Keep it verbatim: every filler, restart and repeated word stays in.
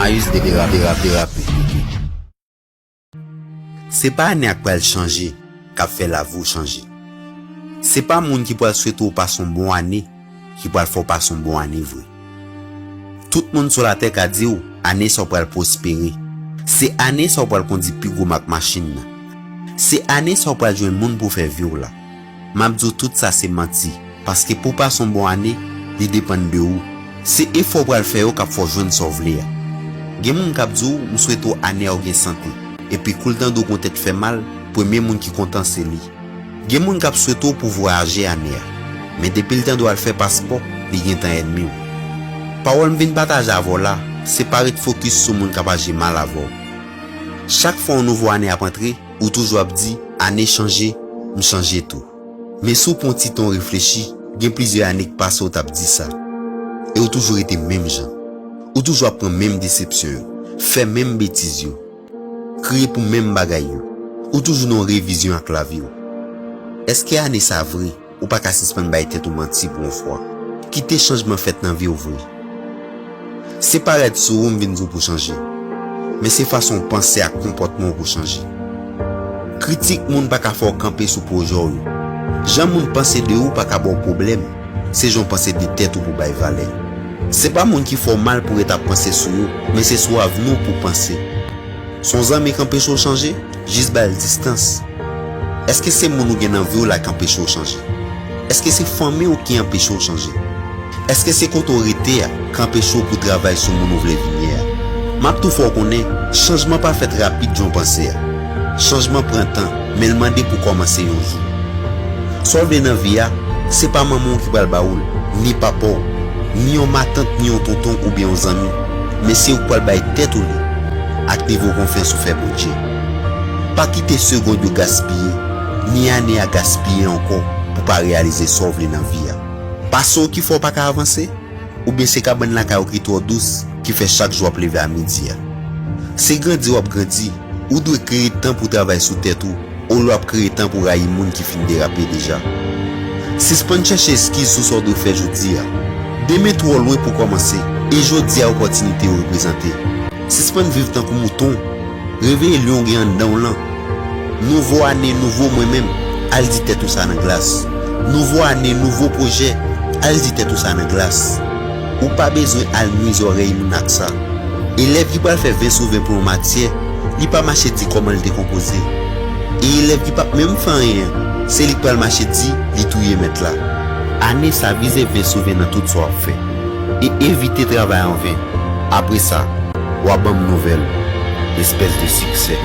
Ayus derape, derape, derape. Se pa ane a k pral chanje k ap fè lavi w chanje. Se pa moun ki pral swete w pase yon bon ane ki pral fè w pase yon bon ane vre. Tout moun sou latè ka di w ane sa w pral pwospere. Se ane sa w pral kondi pi gwo mak machin nan. Se ane sa w pral jwenn moun pou w fè vi w la. M ap di w tout sa se manti, paske pou w pase yon bon ane, li depann de ou. Se efò w pral fè yo k ap fè w jwenn sa w vle a. Gen moun k ap di w, "M swete w ane a w gen sante," epi kou l tande w gon tèt fè mal, premye moun ki kontan se li. Gen moun k ap swete w pou w vwayaje ane a, men depi l tande w al fè paspò, li gentan ènmi w. Pawòl m vin pataje avè w la, se pa ret fokis sou moun k ap aji mal avè w. Chak fwa yon nouvo ane ap antre, ou toujou ap di, "Ane chanje, m chanje tou." Men si w pran ti tan w reflechi, gen plizyè ane k pase w t ap di sa. E w toujou rete menm jan. Ou toujou ap pran menm desepsyon yo, fè menm betiz yo, kriye pou menm bagay yo. Ou toujou nan yon revizyon ak lavi w. Èske ane sa vre, ou pa ka sispann bay tèt ou manti pou yon fwa? Kite chanjman fèt nan vi w vre. Se pa rèd sou ou m vin di w pou chanje, men se fason w panse ak konpòtman w pou chanje. Kritik moun pa ka fè w kanpe sou pwojè w yo. Jan moun panse de ou pa ka ba w pwoblèm, se jan w panse de tèt ou pou bay valè. Se pa moun ki fè w mal pou ret ap panse sou yo, men se sou avni w pou w panse. Se yon zanmi k anpeche w chanje? Jis ba l distans. Èske se moun ou gen nan vi w la k anpeche w chanje? Èske se fanmi w ki anpeche w chanje? Èske se kote w rete a k anpeche w pou travay sou moun ou vle vin ye a? M ap tou fè w konnen, chanjman pa fèt rapid jan w panse a. Chanjman pran tan, men l mande pou w kòmanse yon jou. Sa w vle nan vi a, se pa manman w ki pral ba ou l, ni papa w, ni yon matant, ni yon tonton oubyen yon zanmi, men se ou k pral bay tèt ou li, ak nivo konfyans ou fè Bondye. Pa kite segond yo gaspiye, ni ane a gaspiye ankò pou w pa reyalize sa w vle nan vi a. Pase w ki fè w pa ka avanse? Oubyen se kabann lakay ou ki twò dous ki fè chak jou w ap leve a midi a? Se grandi w ap grandi, ou dwe kreye tan pou w travay sou tèt ou, olye w ap kreye tan pou w rayi moun ki fin derape deja. Sispann chèche eskiz sou sa w dwe fè jodi a. Demen twò lwen pou w kòmanse, e jodi a opòtinite yo reprezante. Sispann viv tankou mouton. Reveye lyon w gen anndan w lan. Nouvo ane, nouvo mwen menm, al di tèt ou sa nan glas. Nouvo ane, nouvo pwojè, al di tèt ou sa nan glas. Ou pa bezwen al nwi zòrèy moun ak sa. Elèv ki pral fè ven sou ven pou yon matyè, li pa mache di kòman l te konpoze. E elèv ki p ap menm fè anyen an, se li k pral mache di li touye mèt la. Ane sa, vize ven sou ven nan tout sa w ap fè. E evite travay an ven. Apre sa, w a ban m nouvèl. Espès de siksè.